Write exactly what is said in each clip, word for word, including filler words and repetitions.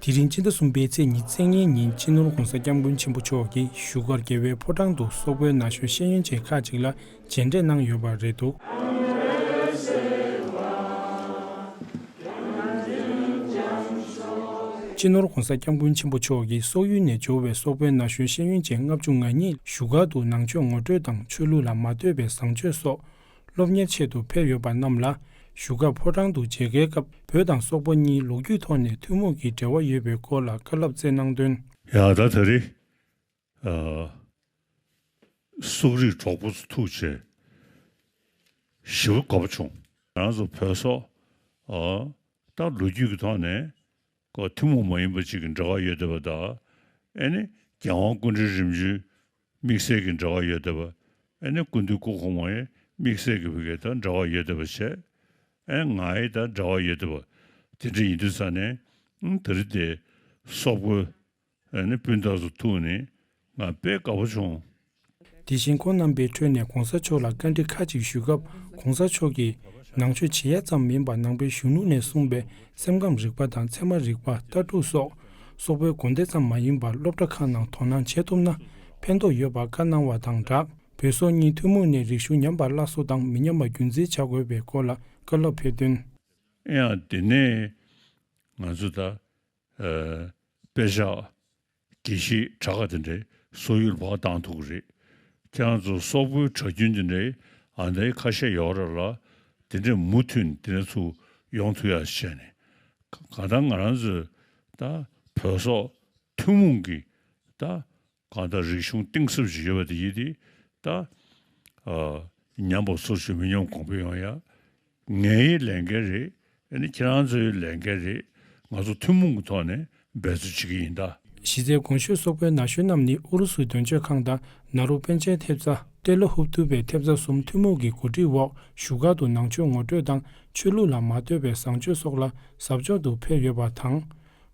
དེ་རིང་སྤྱི་ཟླ་གསུམ་པའི་ཚེས་ཉི་ཤུ་རྩ་གཉིས་ཉིན་སྤྱི་ནོར་༧གོང་ས་༧སྐྱབས་མགོན་ཆེན་པོ་མཆོག་གིས་བཞུགས་སྒར་རྒྱལ་བའི་ཕོ་བྲང་དུ་སོག་པོའི་ན་གཞོན་ཤེས་ཡོན་ཅན་ཁག་ཅིག་ལ་མཇལ་འཕྲད་གནང་ཡོད་པ་རེད་འདུག་སྤྱི་ནོར་༧གོང་ས་༧སྐྱབས་མགོན་ཆེན་པོ་མཆོག་གིས་སོག་ཡུལ་ནས་འབྱོར་བའི་སོག་པོའི་ན་གཞོན་ཤེས་ཡོན་ཅན་ལྔ་བཅུ་ང་གཉིས་བཞུགས་སྒར་དུ་ནང་ཆོས་ངོ་སྤྲོད་དང་ཆོས་ལུགས་ལ་མ་ལྟོས་པའི་བཟང་སྤྱོད་སོགས་སློབ་གཉེར་ཆེད་དུ་ཕེབས་ཡོད་པ་རྣམས་ལ་བཞུགས་སྒར་ཕོ་བྲང་དུ་མཇལ་ཁའི་སྐབས་བོད་དང་སོག་པོ་གཉིས་ལོ་རྒྱུས་ཐོག་ནས་ཐུན་མོང་གི་འབྲེལ་བ་ཡོད་པའི་སྐོར་ལ་བཀའ་སློབ་སྩལ་གནང་དོན། ཡ་ད་ད་རེས་ཨ་སོག་རིགས་གྲོགས་པོ་ཚོ་ཐུག་བྱས་ཞེ་པོ་དགའ་པོ་བྱུང་། ང་རང་ཚོ་བོད་སོག་ཨ་ད་ལོ་རྒྱུས་ཀྱི་ཐོག་ནས་ཀོ་ཐུན་མོང་མ་ཡིན་པ་ཅིག་གི་འབྲེལ་བ་ཡོད་བསྡད་པ་དང་། ཨེ་ནི་རྒྱལ་དབང་སྐུ་ཕྲེང་རིམ་བྱོན་དམིགས་བསལ་གྱི་འབྲེལ་བ་ཡོད་བསྡད་པ། ཨེ་ནི་སྐུ་མདུན་སྐུ་གོང་མ་ཡི་དམིགས་བསལ་གྱི་བུ་གའི་དང་འབྲེལ་བ་ཡོད་བསྡད་པ་བྱས། ཨེ་ང་ཡི་དང་འབྲེལ་བ་ཡོད་བསྡད་པ། དེ་འདྲ་ཡིན་དུས་ཙང་ནས་ཨང་ད་རེས་དེ་སོག་པོ་ཨེ་ནི་སྤུན་ཟླ་ཚོ་ཐུག་ནས་ང་དཔེ་དགའ་པོ་བྱུང་། དེ་བཞིན་ཁོང་རྣམ་པའི་ཁྲོད་ནས་༧གོང་ས་མཆོག་ལ་བཀའ་འདྲི་ཁག་ཅིག་ཞུས་སྐབས་༧གོང་ས་མཆོག་གིས་ནང་ཆོས་བྱེད་ཡ་ཙམ་མིན་པར་ནང་པའི་གཞོན་ནུ་ནས་གསུངས་པའི་སེམས་ཁམས་རིག་པ་དང་ཚད་མ་རིག་པ་ལྟ་གྲུབ་སོགས་སོག་པོའི་དགོན་སྡེ་ཙམ་མ་ཡིན་པར་སློབ་གྲྭ་ཁག་ནང་དོ་སྣང་བྱེད་ཐུབ་ན་ཕན་ཐོགས་ཡོད་པར་བཀའ་གནང་བ་དང་སྦྲགས་བོད་སོག་གཉིས་ཐུན་མོང་ནས་རིག་གཞུང་ཉམས་པ་སླར་གསོ་དང་མི་ཉམས་པ་རྒྱུན་འཛིན་བྱ་དགོས་པའི་སྐོར་ལ་བཀའ་སློབ་ཕེབས་དོན། ཡང་དེ་ནས་ང་ཚོ་ད་ཨ་དཔེ་ཆ་དགེ་བཤེས་གྲྭ་ཁག་དེ་འདྲའི་སོག་ཡུལ་ཕར་བཏང་ཐུབ་ཀྱི་རེད། ཁྱེད་རང་ཚོ་སོག་པོའི་གྲྭ་རྒྱུན་དེ་འདྲའི་ཨ་འདའི་ཁ་ཤས་ཡོད་རེད་ལ། དེ་འདྲའི་མུ་མཐུད་དེ་འདྲ་ཚུར་ཡོང་ཐུབ་ཡ་བྱས་ནས་གང་ལྟར་ང་རང་ཚོས་ད་བོད་སོག་ཐུན་མོང་གི་ད་གང་ལྟར་རིག་གཞུང་གཏིང་ཟབ་ཅིག་ཡོད་པ་དེ་ཡིན་ཏེ། ད་ཨ་ཉམས་པ་སོར་ཆུད་མི་ཉམས་གོང་འཕེལ་ཡོང་ཡ། ངའི་ལས་འགན་རེད། ཨ་ནི་ཁྱེད་རང་ཚོའི་ལས་འགན་རེད། ང་ཚོ་ཐུན་མོང་གི་ཐོག་ནས་འབད་རྩོལ་བྱེད་ཀྱི་ཡིན་ད། གཞི་རྩའི་གོང་ཞུས་སོག་པོའི་ན་གཞོན་རྣམས་ནི་ཨུ་རུ་སུའི་དོན་གཅོད་ཁང་དང་ནཱ་རོ་པཎ་ཆེན་ཐེབས་རྩ་ཏེ་ལོ་ཧུབ་ཐུ་བའི་ཐེབས་རྩ་གསུམ་ཐུན་མོང་གི་གོ་སྒྲིག་འོག་བཞུགས་སྒར་དུ་ནང་ཆོས་ངོ་སྤྲོད་དང་ཆོས་ལུགས་ལ་མ་ལྟོས་པའི་བཟང་སྤྱོད་སོགས་ལ་གཟབ་མཆོར་དུ་ཕེབས་ཡོད་པ་དང་།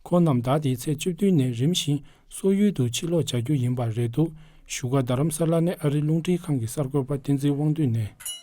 ཁོང་རྣམས་ཟླ་འདིའི་ཚེས་བཅུ་བདུན་ནས་རིམ་བཞིན་སོག་ཡུལ་དུ་ཕྱིར་ལོག་བྱ་རྒྱུ་ཡིན་པ་རེད་འདུག་བཞུགས་སྒར་རྡ་རམ་ས་ལ་ནས་ཨ་རི་རླུང་འཕྲིན་ཁང་གི་གསར་འགོད་པ་བསྟན་འཛིན་དབང་འདུས་ནས།